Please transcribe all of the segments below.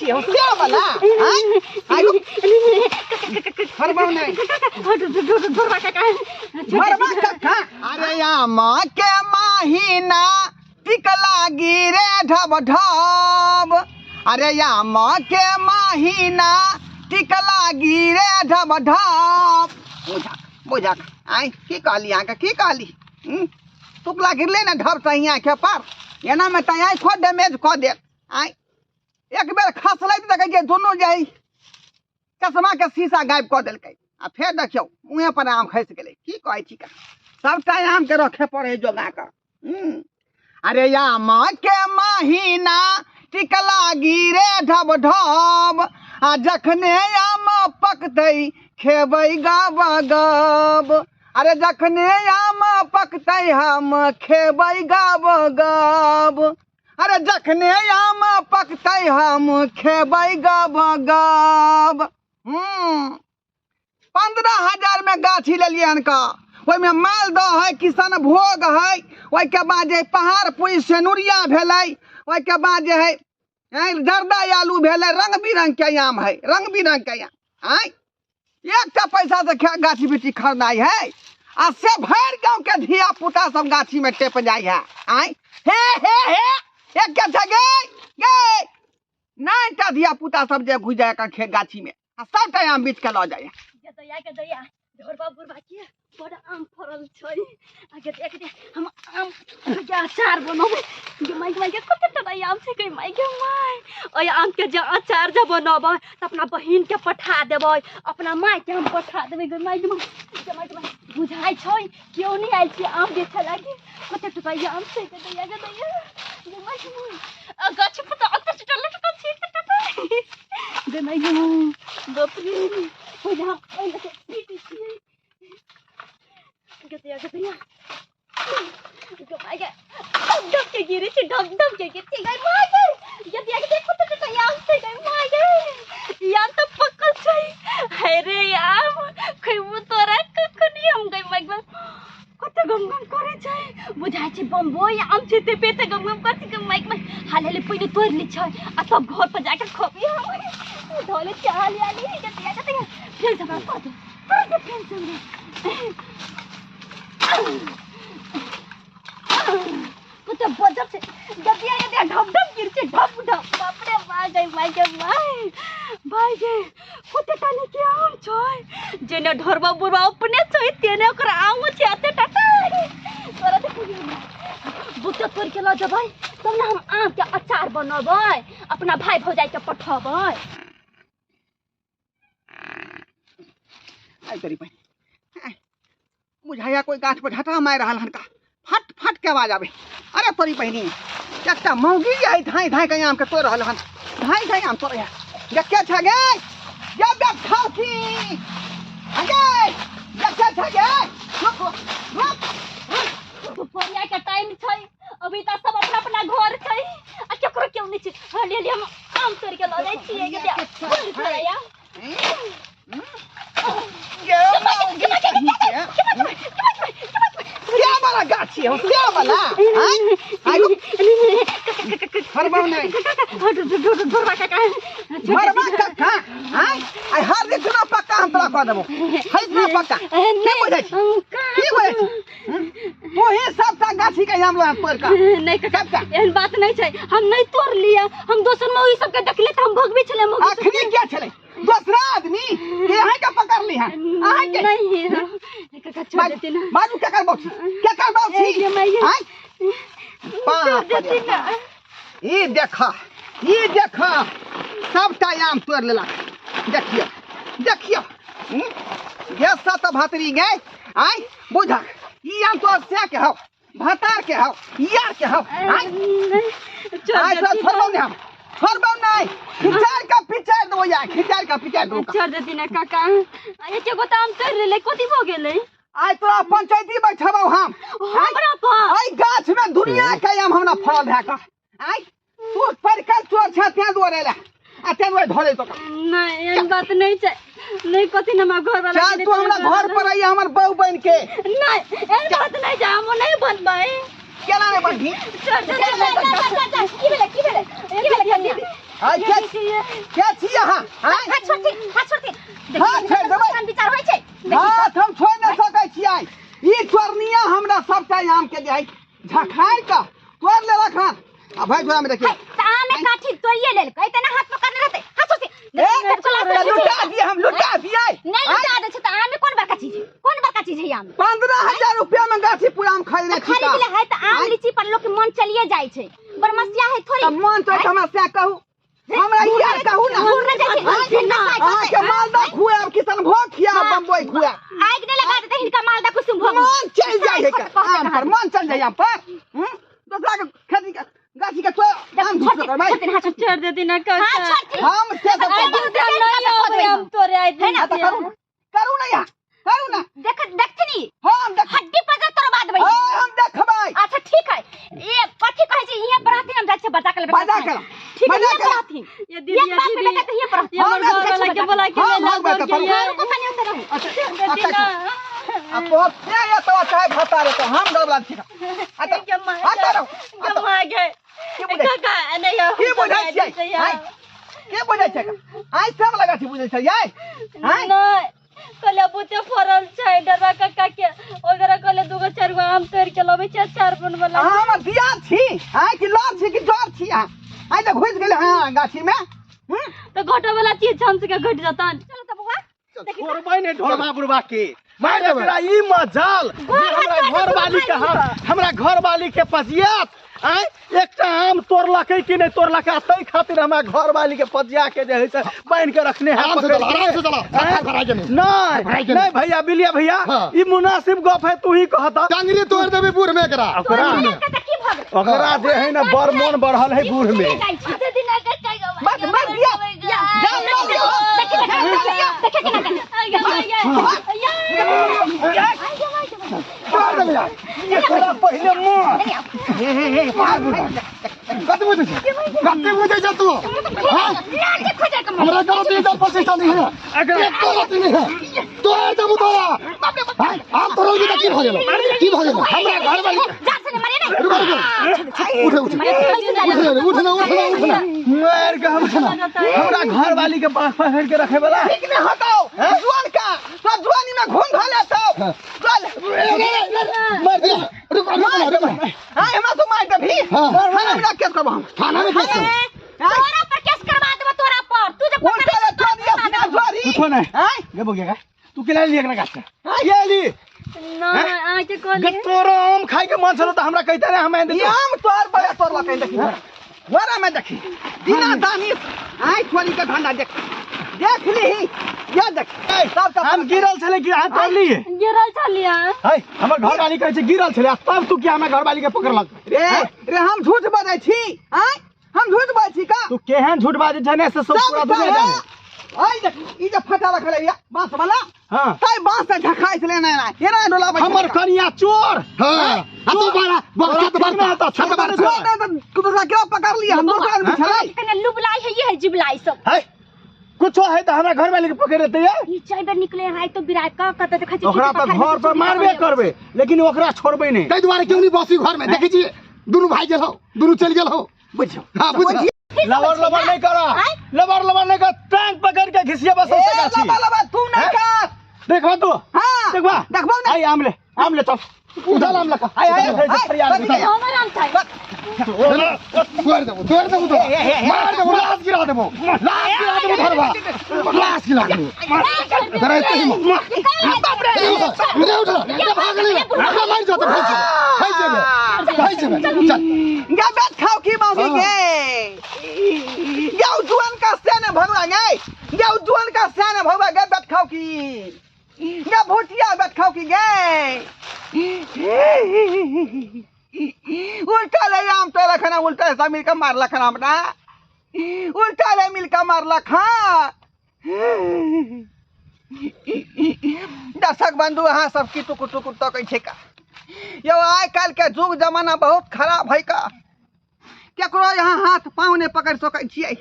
गाछी हो से वाला आय आइ फरबौ नहीं ढोरबा काका मरबा कक्का। अरे आमा के माहिना टिकला गिरे ढब ढब। अरे आमा के माहिना टिकला गिरे ढब ढब। बुझक बुझक आय की कहली अहाँके की कहली? टुकला गिरले ने ढब सही आँखे पर एना में तऽ आँखो डैमेज कऽ देत। आय एक बेर खसलै तऽ देखै छियै दुनू जे चश्मा के शीशा गायब कऽ देलकै आ फेर देखियौ मुँहे पर आम खसि गेलै। की कहै छी का सबटा आम के रखे पड़े है जोगा कऽ। अरे आम के महीना टिकला गिरे ढब ढब आ जखने आम पकतै खेबै गब गब। अरे जखने आम पकतै हम खेबै गब गब। अरे जखने आम पकतै हम खेबै गब गब। 15,000 में गाछी लेलियै हन का। ओहिमे मालदह है, किशनभोग है, ओहिके बाद जे पहाड़पुरी सेनुरिया भेलै, ओहिके बाद जे है जर्दा आलू भेलै, रंग बिरंग के आम है, रंग बिरंग के आम। आँय एकटा पैसा से गाछी बिछी खरीदाइ है आ से भरि गाँव के धिया पुता सब गाछी में टेप जाइ है। आँय हे हे हे एक गे गे 9टा धिया पुता सब जे घुसि जाइ है गाछी में आ सबटा आम बीछ के लऽ जाइ है। गे दैया ढोरबा बुढ़बा के बड़ आम फड़ल छै। आ गे दैया हम आम के अचार बनबै। गे माय गे कते टटा आम छै गे माय गे my. ओहि आम के जे अचार जे बनबै तऽ अपना बहिन के पठा देबै, अपना माय के हम पठा देबै। गे माय गे गे माय गे बुझाइ छै केओ नहि आयल छै आम बेचऽ लागी। कते टटा आम छै गे दैया गे दैया गे माय गे my. आ गाछ पर तऽ अते टटा लटकल छै टटा गे माय गे बाप रे। ओहि हम ओहि लऽ के पीटै छियै। गदैया गदैया गे माय गे ढब ढब के गिरै छै, ढब ढब के गिरै छै। गे माय गे गदैया गदैया कते टटा आम छै गे माय गे। ई आम तऽ पकल छै। हे रे आम खैबो तोरा कखनी हम गे माय गे। कते गम गम करै छै, बुझाइ छै बम्बई आम छै ते पे ते गम गम करै छै गे माय गे। हाल हाल पहिने तोड़ि लै छै आ तब घर पर जाके खबी हम। धोले छै हाली हाली गदैया गदैया फेर से हमरा कऽ दे, तोड़ि दे फेर से हमरा। कते बजब छै गदैया गदैया ढब ढब गिर छै ढब ढब। बाप रे माय गे माय गे my भाइ गे कते टाने के आम छै। जेने ढोरबा बुढ़बा अपने छै तेने ओकर आमो छै एते टाटा। तोरा देखियौ बुते तोड़ि के लऽ जेबै तब ने हम आम के अचार बनबै, अपना भाइ भौजाइ के पठेबै। आइ तोरी बहिन बुझाइया कोई गाछ पर झटा मारि रहल हन का, फट फट के आवाज आबै। अरे तोरी बहिनी एकटा मौगी जे है धाँइ धाँइ के आम के तोड़ि रहल हन, धाँइ धाँइ आम तोड़ै है। देखे छै गे गे देखाउ की गे देखे छै गे। रुक रुक दुपहरिया के टाइम छै, अभी तऽ सब अपना अपना घर छै आ केकरो केओ नहि छै। हाली हाली हम आम तोड़ि के लऽ जाइ छियै गे। गे मौगी कहीं के क्या वाला गाछी हो से वाला? आय आइ फरबौ नहीं ढोरबा काका मरबा कक्का। आय आइ हर दिन पक्का हम तोरा कऽ देबो, हर दिन पक्का। की बुझै छी की बुझै छी? तोही सबटा गाछी के आम लऽ तोड़ि कऽ। नहि काका एहन बात नहि छै, हम नहि तोड़लियै, हम दोसर मौगी सबके देखलियै तऽ हम भगबै छलियै मौगी सबके। अखनी के छलै दोसरा आदमी के अहाँ के पकड़ली हन? अहाँ के नहीं काका छोड़ देती ना। बाजू के करबौ छी, के करबौ छी? आय छोड़ देती ना। ई देखा ई देखा सबटा आम तोड़ि लेलक। देखियौ देखियौ गे सत भतरी गे। आय बुझक ई आम तोर से के हौ, भतार के हौ, यार के हौ। आय आय छोड़बौ नहि हम, छोड़बौ नहि। खिचार का पिचार देबो यार, खिचार का पिचार देबो। छोड़ देती ना काका। एके गो तऽ आम तोड़ि लेलै, कथी भऽ गेलै? आइ तोरा पंचायती बैठबौ हम। हमरा पर आइ गाछ में दुनिया के आम हमरा फड़ल भए कऽ। आइ तू परिकल चोर छै तें दुआरे एला आ तें दुआरे धरे तो। नहि एहन बात नहि छै, नहि कथी ने हमरा घर वाला चल तू हमरा घर पर आइया हमर बहू बन के। नहि एहन बात नहि छै, हम नहि बनबै। केना नहि बनबी? चल चल चल चल चल की भेलै की भेलै की भेलै कन्या? आइ के के छी अहाँ? हाथ छोड़थिन, हाथ छोड़थिन। हाथ छोड़ि देबै। विचार होइ छै। हाथ हम छोड़ि नहि सकै छियै। ई चोरनिया हमरा सबटा आम के जे है झखारि कऽ तोड़ि लेलक हन। आ भाइ झोरा में देखिए। तऽ आम में काठी तोड़िए लेलकै तऽ ना हाथ पकड़ने रहतै। हाथ छोड़थिन। लुटा दिए, हम लुटा दिए। नहीं लुटा दे छै तऽ आम में कोन बड़का चीज है? कोन बड़का चीज है आम? 15,000 रुपया में गाछी पूरा आम खरीदने छी। खरीद ले है तऽ आम लीची पर लोक के मन चलिए जाइ छै। बरमसिया है थोड़ी। तऽ मन तो हमरा से कहू, हमरा यार कहू ना। अहाँके मालदा खुआब, किशनभोग खियाब, बम्बई खुआब। आगि नहि लगा देतै हिनका मालदा कुसुमभोग। मन चलि जाइ है आम पर, मन चलि जाइ आम पर। दोसरा के खेती के गाछी के तोड़ आम झूठ करबै। छोड़ देती ना काका। हां छोड़। हम से सब हम तोरे आइ है ना। करू करू ना यार, करू ना। देख देखथिनी। हम देख हड्डी पर जा तोड़ बाद हां हम देखबै। अच्छा ठीक है। ये कथि कहै छै इहे पर रहथिन, हम जाइ छै बजा के लेबै। बजा के ठीक है, इहे पर रहथिन। ये दीदी एक बाप बेटा तऽ इहे पर रहथिन। हमर घर वाला के बोला के हम ले भागबै तऽ यार। को कनी उतर रहू। अच्छा आ पोते ये तो चाहे फता रे तो हम डबला छी। अच्छा अच्छा रहो। गमा गए काका नहीं की बुझै छियै? के बुझै छै? आइ सब लगा छी बुझै छै यै? नहीं कहले बहुते फरल छै डरबा काका के। ओकरा कहले दूगो चारि गो आम तोड़ि के लबै छै अचार बनबै ला। अहाँ हमर दिया छी आइ कि लड़ छी कि जर छी अहाँ? आइ तऽ घुसि गेलै हँ गाछी में। तऽ घटे वाला चीज हम सबके घटि जतन। चलू तऽ बौआ छोड़बै नहि ढोरबा बुढ़बा के। मारि एकरा ई मजाल जे हमरा घरवाली के हमरा घरवाली के पजियात आइ एकटा आम तोड़लकै कि नहि तोड़लकै, आ ताहि खातिर हमरा घरवाली के पजिया के जे है से बान्हि के रखने है। आराम से चला, आराम से चला। नहीं नहीं भैया, बिलिया भैया, ई मुनासिब गप है, तू ही कहता। टांगरी तोड़ देबे बूढ़ में एकरा। ओकरा जे है ना बड़ मन बढ़ल है बूढ़ में। बस बस दिया जा पहिले मुँह कते बुझै छै, कते बुझै छै तू? हमरा गलती इज्जत प्रतिष्ठा नहीं है, एको गलती नहीं है। तोड़ देबू तोरा। आम तोड़लगी तऽ की भऽ गेलौ, की भऽ गेलौ? हमरा घरवाली रुक रुक, उठे उठे उठे उठना उठना उठना। मार के हमरा घरवाली के पास पकड़ के रखे वाला ठीक नहीं होतौ। जुआन का तो जुआनी में घूम धले तो चल मार दिया। रुक रुक रुक, हां हमरा तो मार देबी। थाना में केस करबो हम। थाना में केस तोरा पर केस करवा देबो, तोरा पर। तू जब पकड़ ले चोरी कुछो नहीं। हां गे बोगेगा तू के ली एकरा गाछ ये ली ना आ के कहली तोरो आम खाइ के मन छलो त हमरा कहिते रे हम ई आम तोर बड़ा तोर लकै देखी घोड़ा में देखी बिना दानी आइ छोरी के धंधा देख देख लीही। ये देख सब हम गिरल छले कि अहाँ तोड़ली? गिरल छलियै। है हमर घरवाली कहै छै गिरल छले, तब तू की हमरा घरवाली के पकड़लक? रे रे हम झूठ बाजै छी? आइ हम झूठ बाजै छी का? तू केहन झूठ बाजै छै ने से सब पूरा दुनिया जाने। आइ देख ई जे फटा रखल है बांस वाला, हां ताई बांस से झखाइ छले ना ना एना डोलाबै। हमर कनिया चोर। हां आ तू बारा बरसात बरसात छत पर चोर ने तो दूसरा क्यों पकड़ लिया? हम दूसरा आदमी छलै कने लुबलाई है, ये है जिबलाई सब है कुछो है त हमरा घरवाली के पकड़ लेतै यार। ई चाय बेर निकले है तो बिराय का कत देखै छी। ओकरा त घर पर मारबे करबे, लेकिन ओकरा छोड़बै नहि। ताहि दुआरे क्यों नहीं बसी घर में? देखै छी दुनू भाई गेल हो, दुनू चलि गेल हो। बुझियौ। हां बुझियौ। लवर लवर नहीं करा, लवर लवर नहीं कर, टांग पकड़ के घिसिया बस से गाछी। लवर लवर तू नहीं कर। देखबा तू। हां देखबा देखबा ना। आई आम ले, आम ले चल। उधर आम लखा। आई आई आई हमर आम छै। तोड़ देबो, तोड़ देबो तो मार देबो, लाश गिरा देबो, लाश गिरा देबो घरवा, लाश गिरा देबो। अरे एते हिम्मत। रे उठ, रे उठ, रे भाग ले, हमरा मार जात भाई जेबे, भाई जेबे, भाई जेबे। चल गे बेट खाओ की मौसी गे। गे जुआन का सेने भगवा गे, गे जुआन का सेने भगवा गे बेट खाओ की गे भुटिया बेट खाओ की गे। उल्टा ले आम तो लखना, उल्टा ऐसा मिलकर मार लखना अपना, उल्टा ले मिलकर मार लखा। दर्शक बंधु अहाँ सब की टुकुर टुकुर तकै छै का? यौ आइ काल्हि के जुग जमाना बहुत खराब है का। केकरो यहाँ हाथ पाँव नहि पकड़ि सकै छियै,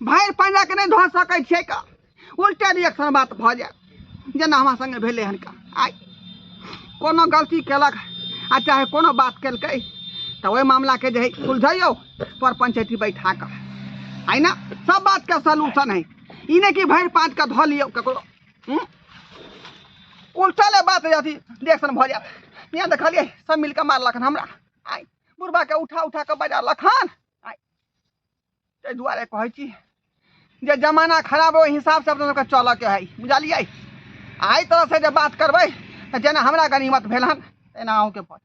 भरि पंजा के नहि धऽ सकै छियै का। उल्टे रिएक्शन बात भऽ जायत जेना हमरा संगे भेलै हन का। आइ कोनो गलती केलक आ चाहे कोनो बात केलकै तऽ ओहि मामलाके जे है सुलझैयौ पर पंचायती बैठा कऽ। आइ ना सब बात के सॉल्यूशन है। ई नहि कि भरि पाँच के धऽ लियौ ककरो। उल्टा ले बात अथी रिएक्शन भऽ जायत। यहाँ देखलियै सब मिलके मारलक हन हमरा। आइ बुढ़बा के उठा उठा के बजारलक हन। आइ ताहि दुआरे कहै छी जे जमाना खराब ओहि हिसाबसँ अपना सबके चलऽके है, बुझलियै? एहि तरहसँ जे बात करबै तऽ जेना हमरा गनीमत भेल हन तेना अहूँके भऽ।